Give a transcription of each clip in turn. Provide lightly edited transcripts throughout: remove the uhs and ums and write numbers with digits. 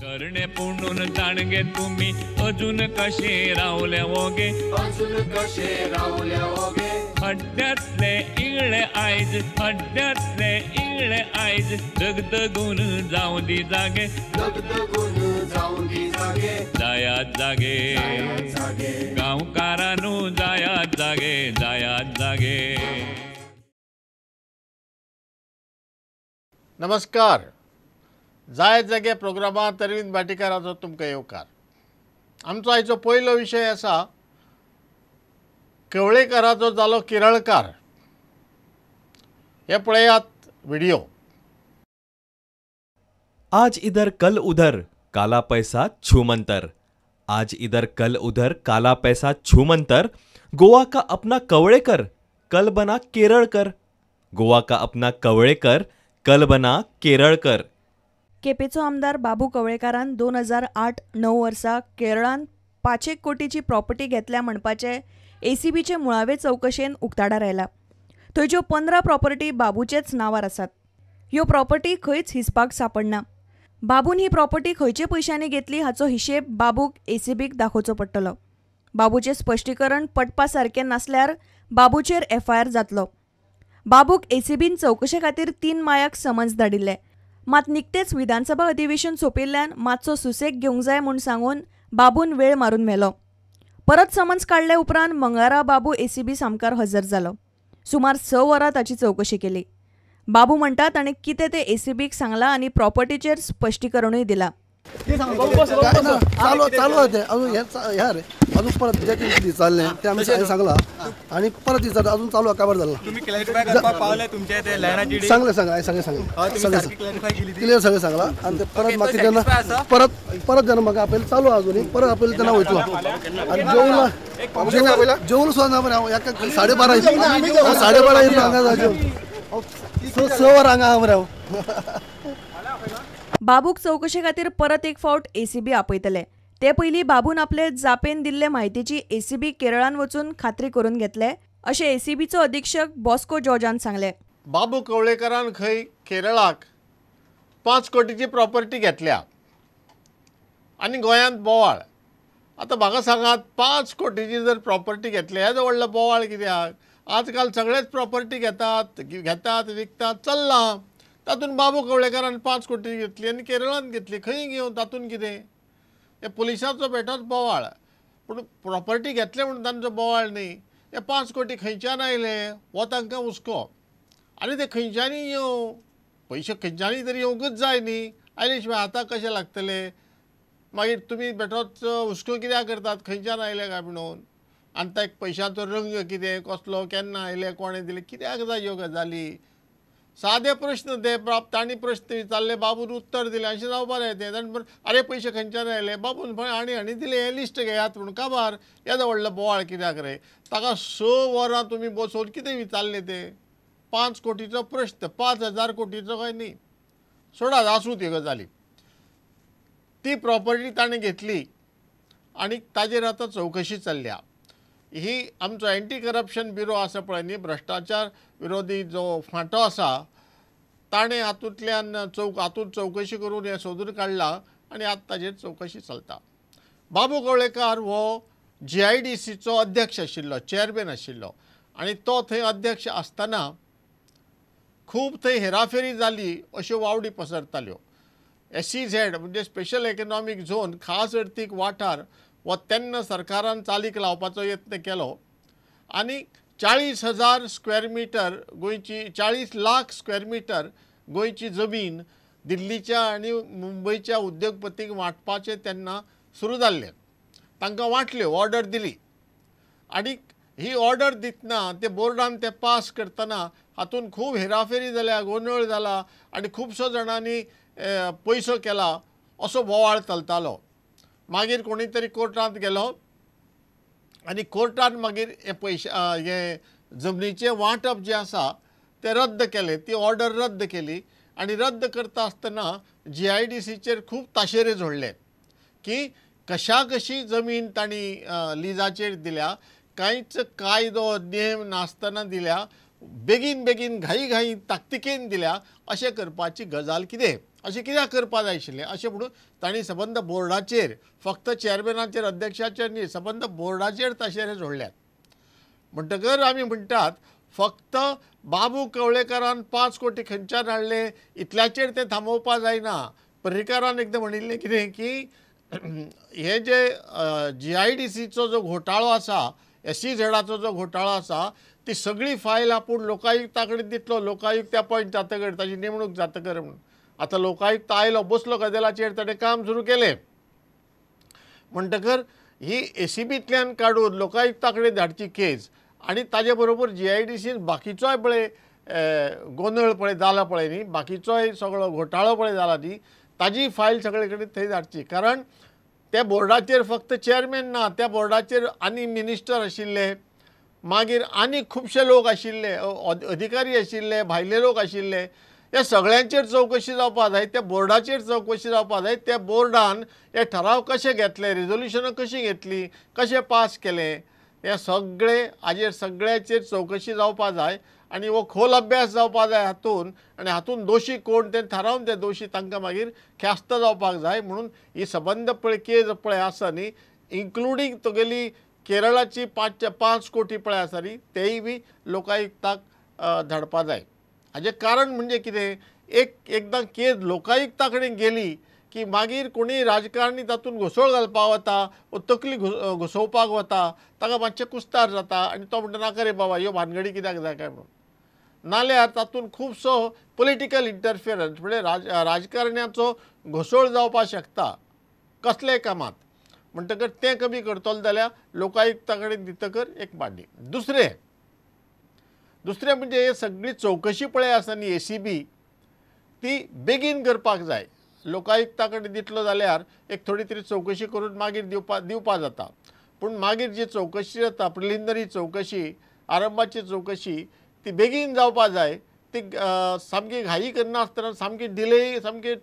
करणे पुणून ताणगे तुमी अजून कशे रावले ओगे, अजून कशे रावले ओगे। हड्ड्यांतले इगळे आयज, हड्ड्यांतले इगळे आयज, दगदगून जावं दी जागे, दगदगून जावं दी जागे। जायात जागे गांवकारानू, जायात जागे, जायात जागे। नमस्कार, जाय जागे प्रोग्रामांत अरविंद भाटीकाराचो तुमकां येवकार। आमचो आयचो पयलो विशय आसा कवळेकाराचो जालो केरळकार। हे पळयात व्हिडिओ। आज इधर कल उधर काला पैसा छूमंतर, आज इधर कल उधर काला पैसा छूमंतर। गोवा का अपना कवळेकर कल बना केरळकर, गोवा का अपना कवळेकर कल बना केरळकर। केपेचो आमदार बाबू कवळेकारान 2008-9 वर्सा केरळान 5 कोटीची प्रॉपर्टी घेतल्या म्हणपाचें एसीबीचे मुळावे चवकशेन उक्ताडार आयला। थंयच्यो 15 प्रॉपर्टी बाबूचेच नांवार आसात। ह्यो प्रॉपर्टी खंयच हिसपाक सांपडना। बाबून ही प्रॉपर्टी खंयचे पयशांनी घेतली हाचो हिशेब बाबूक एसीबीक दाखोवचो पडटलो। बाबूचें स्पश्टीकरण पटपा सारकें नासल्यार बाबूचेर एफआयआर जातलो। बाबूक एसीबीन चवकशे खातीर 3 मायाक समन्स धाडिल्लें। मात निकतेच विधानसभा अधिवेशन सोंपिल्ल्यान मातसो सुसेग घेवंक जाय म्हूण सांगून बाबून वेळ मारून व्हेलो। परत समन्स काडले उपरांत मंगळारा बाबू एसीबी सामकार हजर जालो। सुमार 6 वरां ताची चवकशी केली। बाबू म्हणटा ताणें कितें तें एसीबीक सांगलां आनी प्रॉपर्टीचेर स्पश्टीकरणूय दिलां। चालू चालू ते अजून ह्या रे अजून परत जे विचारलें तें आमी सांगलां आनी परत विचारता अजून चालू काबार जाला। सांगलें सांगलें सगळें सांगलें सगळें क्लियर सगळें सांगलां आनी ते परत म्हाका जेन्ना परत परत जेन्ना म्हाका आपयलें चालू आजून परत आपयलें तेन्ना वयतलो आनी जेवला जेवलो सुद्दां ना मरे हांव एका 12:30 12:30 येयलो हांगा जेवन 6 वरां हांगा आहा मरे हांव। बाबूक चवकशे खातीर परत एक फावट एसीबी आपयतले। ते पयलीं बाबून आपले जापेन दिल्ले म्हायतीची एसीबी केरळान वचून खात्री करून घेतले अशें एसीबीचो अधीक्षक बॉस्को जॉर्जान सांगलें। बाबू कवळेकारान खंय केरळाक 5 कोटीची प्रॉपर्टी घेतल्या आनी गोंयांत बोवाळ। आतां म्हाका सांगात, 5 कोटीची जर प्रॉपर्टी घेतल्या हेजो व्हडलो बोवाळ कित्याक? आजकाल सगळेच प्रॉपर्टी घेतात घेतात विकतात चल्लां। तातूंत बाबू कवळेकारान 5 कोटी घेतली आनी केरळान घेतली, खंय घेवन तातूंत कितें? हे पुलिसांचो बेठोच बोवाळ। पूण प्रॉपर्टी घेतले म्हणून तांचो बोवाळ न्ही। हे 5 कोटी खंयच्यान आयले हो तांकां हुस्को। आनी ते खंयच्यानय येवं, पयशे खंयच्यानय तरी येवंकूच जाय न्ही, आयले शिवाय हाताक कशे लागतले? मागीर तुमी बेठोच हुस्को कित्याक करतात खंयच्यान आयले काय म्हणून? आनी त्या पयशांचो रंग कितें, कसलो, केन्ना आयले, कोणें दिले, कित्याक जाय ह्यो गजाली? सादे प्रश्न ते तांणी प्रश्न विचारले, बाबून उत्तर दिलें, अशें जावपा जाय तें। ताणें अरे पयशे खंयच्यान आयले, बाबून आनी हांणी दिले, हें लिस्ट घेयात म्हणून काबार येदो व्हडलो बोवाळ कित्याक रे? ताका 6 वरां तुमी बसोवन कितें विचारलें तें? 5 कोटीचो प्रश्न, 5000 कोटीचो काय न्ही। सोडात, आसूं ती गजाली। ती प्रॉपर्टी ताणें घेतली आनी ताजेर आतां चवकशी चल्ल्या। ही आमचो एंटी करप्शन ब्युरो आसा पळय न्ही, भ्रश्टाचार विरोधी जो फांटो आसा, ताणें हातूंतल्यान हातूंत चवकशी करून हें सोदून काडलां आनी आतां ताजेर चवकशी चलता। बाबू कवळेकार हो GIDCचो अध्यक्ष आशिल्लो, चेअरमॅन आशिल्लो आनी तो थंय अध्यक्ष आसतना खूब थंय हेराफेरी जाली अश्यो वावडी पसरताल्यो। SEZ म्हणजे स्पेशल इकॉनॉमीक झोन, खास अर्थीक वाठार हो तेन्ना सरकारान चालीक लावपाचो यत्न केलो आनी 40,000 स्क्वेअर मिटर गोंयची, 40 लाख स्क्वेअर मिटर गोंयची जमीन दिल्लीच्या आनी मुंबयच्या उद्योगपतींक वांटपाचें तेन्ना सुरू जाल्लें। तांकां वांटल्यो, ऑर्डर दिली आनी ही ऑर्डर दितना ते बोर्डान ते पास करतना हातूंत खूब हेराफेरी जाल्या, गोंदळ जाला आनी खुबसो जाणांनी पयसो केला असो बोवाळ चलतालो। मागीर कोणी तरी कोर्टांत गेलो आनी कोर्टान मागीर हे पयशे हे जमनीचें वांटप जें आसा तें रद्द केलें, ती ऑर्डर रद्द केली आनी रद्द करता आसतना GIDCचेर खूब ताशेरे जोडले की कशा कशी जमीन तांणी लिजाचेर दिल्या, कांयच कायदो नेम नासतना दिल्या, बेगीन बेगीन घाई घाई ताकतिकेन दिल्या, अशें करपाची गजाल कितें? अशें कित्याक करपा जाय आशिल्लें अशें म्हणून तांणी सबंद बोर्डाचेर, फक्त चेअरमॅनाचेर अध्यक्षाचेर न्ही, सबंद बोर्डाचेर ताशेरे जोडल्यात. म्हणटकर आमी म्हणटात फक्त बाबू कवळेकारान 5 कोटी खंयच्यान हाडले इतल्याचेर तें थांबोवपा जायना. पर्रीकारान एकदां म्हणिल्लें कितें की हे जे GIDCचो जो घोटाळो आसा, SEZाचो जो घोटाळो आसा, ती सगळी फायल आपूण लोकायुक्ता कडेन दितलो, लोकायुक्त अपॉयंट जातकर, ताजी नेमणूक जातकर म्हणून. आतां लोकायुक्त आयलो, बसलो कदेलाचेर, ताणें काम सुरू केलें. म्हणटकर ही ACBतल्यान काडून लोकायुक्ता कडेन धाडची केस आनी ताजे बरोबर GIDCन बाकीचोय पळय गोंदळ पळय जाला पळय न्ही, बाकीचोय सगळो घोटाळो पळय जाला न्ही, ताजी फायल सगळे कडेन थंय धाडची. कारण त्या बोर्डाचेर फक्त चेअरमॅन ना, त्या बोर्डाचेर आनी मिनिस्टर आशिल्ले, मागीर आनी खुबशे लोक आशिल्ले, अधिकारी आशिल्ले, भायले लोक आशिल्ले. ह्या सगळ्यांचेर चवकशी जावपा जाय, त्या बोर्डाचेर चवकशी जावपा जाय. त्या बोर्डान हे ठराव कशे घेतले, रेजोल्युशनां कशीं घेतलीं, कशें पास केलें, हे सगळे हाजेर सगळ्याचेर चवकशी जावपा जाय आनी हो खोल अभ्यास जावपा जाय हातून, आनी हातून दोशी कोण तें थारावन ते दोशी तांकां मागीर ख्यास्त जावपाक जाय. म्हणून ही सबंद पळय केज पळय आसा न्ही, इन्क्लुडींग तुगेली केरळाची 5 कोटी पळय आसा न्ही, तेय बी लोकायुक्ताक धाडपा जाय. हाजें कारण म्हणजे कितें, एक एकदां केज लोकायुक्ता कडेन गेली की मागीर कोणीय राजकारणी तातूंत घोसळ घालपाक वता वो तकली घुसोवपाक वता, ताका मातशें कुस्तार जाता आनी तो म्हणटा नाका रे बाबा ह्यो भानगडी कित्याक जाय काय म्हणून. नाल्यार तातूंत खुबसो पोलिटिकल इंटरफियरन्स म्हणजे राजकारण्याचो घोसळ जावपाक शकता कसल्याय कामांत. म्हणटकर तें कमी करतलो जाल्यार लोकायुक्ता कडेन दितकर एक मांडणी. दुसरें म्हणजे हे सगळी चवकशी पळय आसा न्ही ACB, ती बेगीन करपाक जाय. लोकायुक्ता कडेन दितलो जाल्यार एक थोडी तरी चवकशी करून मागीर दिवपा जाता. पूण मागीर जी चवकशी जाता, प्रिलिमिनरी चवकशी, आरंभाची चवकशी, ती बेगीन जावपा जाय. ती सामकी घाई करनासतना, सामकी डिले, सामकी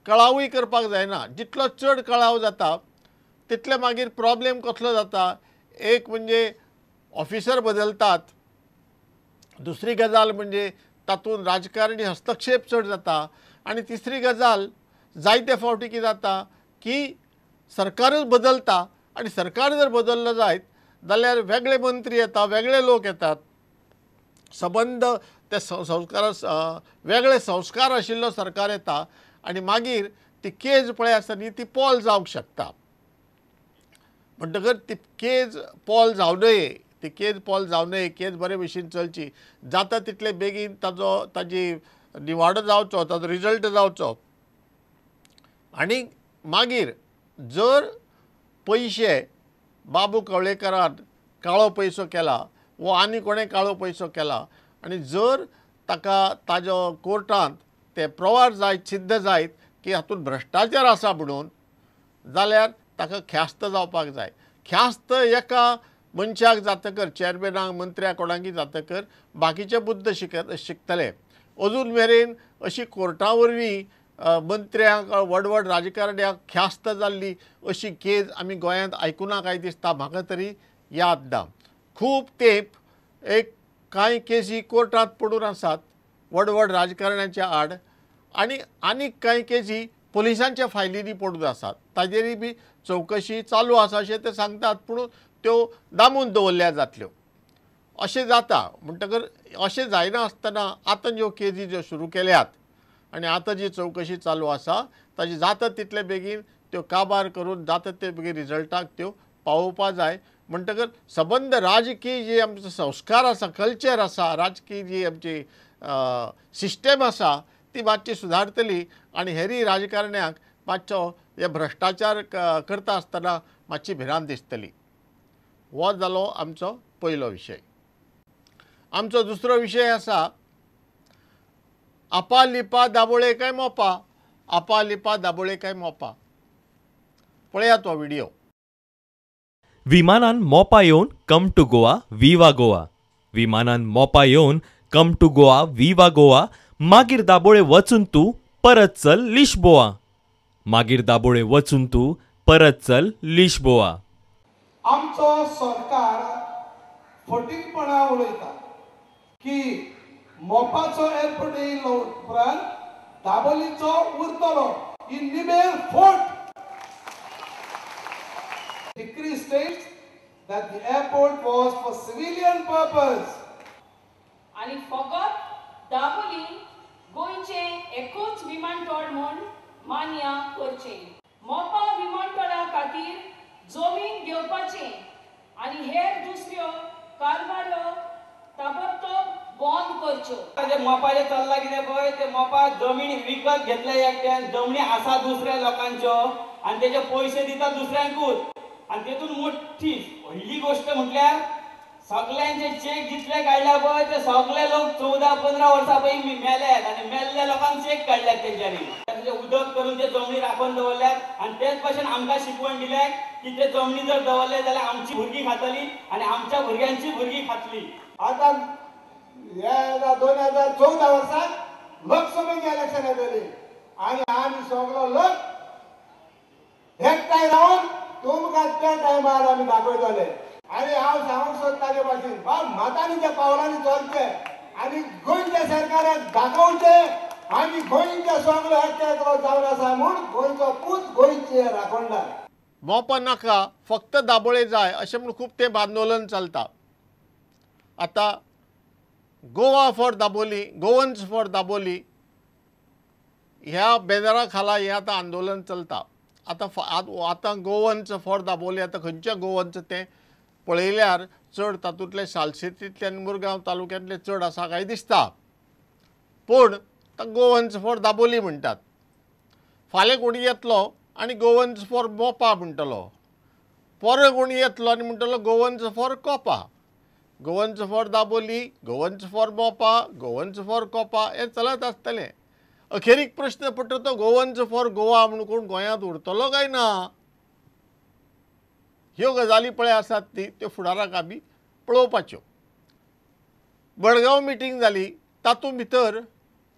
कळावूय करपाक जायना. जितलो चड कळाव जाता तितले मागीर प्रॉब्लेम कसलो जाता, एक म्हणजे ऑफिसर बदलतात, दुसरी गजाल म्हणजे तातूंत राजकारणी हस्तक्षेप चड जाता, आनी तिसरी गजाल जायते फावटी कितें जाता की सरकारच बदलता आनी सरकार जर बदललो जायत जाल्यार वेगळे मंत्री येता, वेगळे लोक येतात, सबंद ते संस्कार वेगळे संस्कार आशिल्लो सरकार येता आनी मागीर ती केज पळय आसता न्ही ती पोल जावंक शकता. म्हणटकर ती केज पोल जावं नये, ती केज पोल जावं नये, केज बरे भशेन चलची, जाता तितले बेगीन ताजो ताजी निवाडो जावचो, ताजो रिजल्ट जावचो. आनी मागीर जर पयशे बाबू कवळेकारान काळो पयसो केला वो आनी कोणें काळो पयसो केला आनी जर ताका ताजो कोर्टांत ते प्रवार जायत, सिद्ध जायत की हातूंत भ्रश्टाचार आसा म्हणून, जाल्यार ताका ख्यास्त जावपाक जाय. ख्यास्त एका मनशाक जातकर, चेअरमॅनाक, मंत्र्याक, कोणाकय जातकर बाकीचे बुद्द शिकतले. अजून मेरेन अशी कोर्टा वरवीं मंत्र्यांक, व्हड व्हड राजकारण्यांक ख्यास्त जाल्ली अशी केज आमी गोंयांत आयकुना काय दिसता, म्हाका तरी याद ना. खूब तेंप एक कांय केसी कोर्टांत पडून आसात व्हड व्हड राजकारण्यांच्या आड, आनी आनीक कांय केसी पुलिसांच्या फायलींनी पडून आसात, ताजेरय बी चवकशी चालू आसा अशें ते सांगतात, पूण त्यो दामून दवरल्या जातल्यो अशें जाता. म्हणटकर अशें जायना आसतना आतां ज्यो केजी ज्यो सुरू केल्यात आनी आतां जी चवकशी चालू आसा ताजी जाता तितले बेगीन त्यो काबार करून जाता ते बेगीन रिजल्टाक त्यो पावोवपा जाय. म्हणटकर सबंद राजकीय जी आमचो संस्कार आसा, कल्चर आसा, राजकीय जी आमची सिस्टम आसा ती मातशी सुदारतली आनी हेरी राजकारण्यांक मातसो हे भ्रश्टाचार करता आसतना मातशी भिरांत दिसतली. हो जालो आमचो पयलो विशय. आमचो दुसरो विशय आसा आपा लिपा दाबोळे काय मोपा, आपा लिपा दाबोळे काय मोपा. पळयात हो व्हिडिओ. विमानान मोपा येवन come to Goa viva Goa, विमानान Mopa येवन come to Goa viva Goa, मागीर दाबोळे वचून तूं परत चल लिशबोआ, मागीर दाबोळे वचून तूं परत चल लिशबोआ. आमचो सरकार फटींगपणा उलयता की मोपाचो एअरपोर्ट येयलो उपरांत दाबोलीचो उरतलो. ही निमेर फोट. Decree states that the airport was for civilian purpose. आनी फकत दाबोली गोंयचें एकूच विमानतळ म्हूण मान्य करचें. मोपा विमानतळा खातीर जमीन घेवपाचें आनी हेर दुसऱ्यो कारवायो ताबडतोब बंद करच्यो. जे मोपाचें चल्लां कितें पळय, ते मोपा जमीन विकत घेतल्या एकट्यान, जमनी आसा दुसऱ्या लोकांच्यो आनी तेजे पयशे दिता दुसऱ्यांकूच. आनी तेतून मोठी व्हडली गोश्ट म्हटल्यार सगल्यांचे चेक जितले काडल्या पळय ते सगळे लोक 14-15 वर्सां पयलीं मेल्यात आनी मेल्ल्या लोकांक चेक काडल्यात तेंच्यांनी. तेजे उदक करून ते जमनी राखून दवरल्यात आनी तेच भशेन आमकां शिकवण दिल्या की ते जमनी जर दवरले जाल्यार आमची भुरगीं खातली आनी आमच्या भुरग्यांची भुरगीं खातली. आतां ह्या 2014 वर्साक लोकसभेचें इलेक्शन येतली आनी आमी सगलो लोक एकठांय रावन तुमकां त्या टायमार आमी दाखयतले. आनी हांव सांगूंक सोदता ते भाशेन बाब मतांनी त्या पावलांनी चलचें आनी गोंयच्या सरकाराक दाखोवचें आनी गोंयच्या सगलो एकलो जावन आसा म्हूण गोंयचो पूत गोंयचे राखणदार. मोपा नाका, फक्त दाबोळे जाय अशें म्हूण खूब तेंप आंदोलन चलता. आतां Goa for Dabolim, Goans for Dabolim ह्या बॅनरा खाला हें आतां आंदोलन चलता. आतां आतां गोवन्स फॉर दाबोली, आतां खंयच्या गोवन्स तें पळयल्यार चड तातूंतले सालसेतींतले आनी मुरगांव तालुक्यांतले चड आसा काय दिसता, पूण गोवन्स फॉर दाबोली म्हणटात. फाल्यां कोणी येतलो आनी गोवन्स फॉर मोपा म्हणटलो, पोरं कोणी येतलो आनी म्हणटलो Goans for Copa. Goans for Dabolim, Goans for Mopa, Goans for Copa हें चलत आसतलें. अखेरीक प्रश्न पडटा तो गोवन्स फॉर गोवा म्हणून कोण गोंयांत उरतलो काय ना. ह्यो गजाली पळय आसात ती त्यो फुडाराक आमी पळोवपाच्यो. बडगांव मिटींग जाली, तातूंत भितर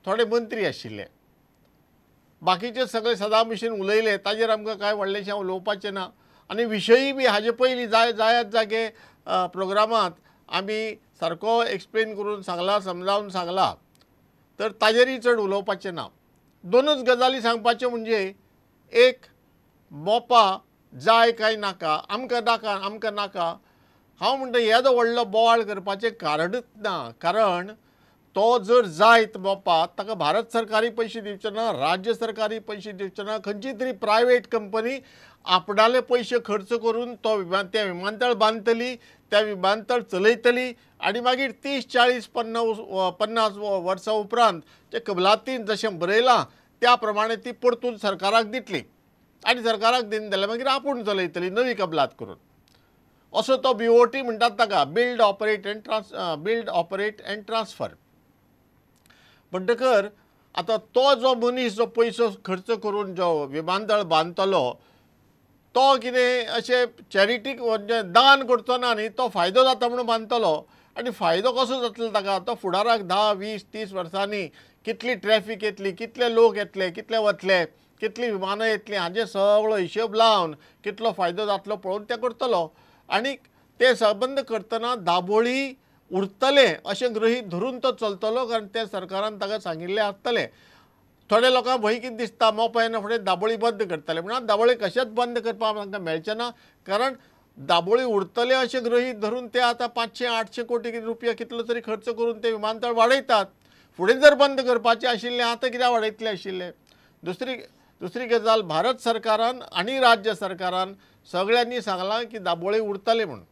थोडे मंत्री आशिल्ले, बाकीचे सगळे सदां भशेन उलयले, ताजेर आमकां कांय व्हडलेशें उलोवपाचें ना. आनी विशयी बी हाजे पयलीं जायात जागे प्रोग्रामांत आमी सारको एक्सप्लेन करून सांगला, समजावन सांगला, तर ताजेरय चड उलोवपाचें ना. दोनूच गजाली सांगपाच्यो म्हणजे एक, मोपा जाय काय नाका, आमकां नाका आमकां नाका. हांव म्हणटा येदो व्हडलो बोवाळ करपाचें कारणूच ना, कारण तो जर जायत मोपा ताका भारत सरकारी पयशे दिवचे ना, राज्य सरकारी पयशे दिवचे ना, खंयची तरी प्रायवेट कंपनी आपणाले पयशे खर्च करून तो तें विमानतळ बांदतली, त्या विमानतळ चलयतली आनी मागीर 30, 40, 50 वर्सां उपरांत ते कबलातीन जशें बरयलां त्या प्रमाणे ती परतून सरकाराक दितली आनी सरकाराक दिवन जाल्यार मागीर आपूण चलयतली नवी कबलात करून. असो तो BOT म्हणटात ताका, build operate and build operate and transfer. म्हणटकर आतां तो जो मनीस जो पयसो खर्च करून जो विमानतळ बांदतलो तो कितें अशें चॅरिटीक म्हणजे दान करचो ना न्ही, तो फायदो जाता म्हणून बांदतलो. आनी फायदो कसो जातलो ताका, तो फुडाराक 10, 20, 30 वर्सांनी कितली ट्रॅफीक येतली, कितले लोक येतले, कितले वतले, कितली विमानां येतलीं हाजें सगळो हिशोब लावन कितलो फायदो जातलो पळोवन तें करतलो. आनी ते संबंद करतना दाबोळी उरतलें अशें गृहीत धरून तो चलतलो, कारण तें सरकारान ताका सांगिल्लें आसतलें. थोड्या लोकांक भंय कितें दिसता, मोपा येना फुडें दाबोळी बंद करतले, म्हणून दाबोळी कशेंच बंद करपाक तांकां मेळचें ना, कारण दाबोळी उरतले अशें गृहीत धरून ते आतां 500-800 कोटी रुपया कितलो तरी खर्च करून ते विमानतळ वाडयतात. फुडें जर बंद करपाचें आशिल्लें आतां कित्याक वाडयतले आशिल्ले. दुसरी गजाल, भारत सरकारान आनी राज्य सरकारान सगळ्यांनी सांगलां की दाबोळी उरतले म्हणून.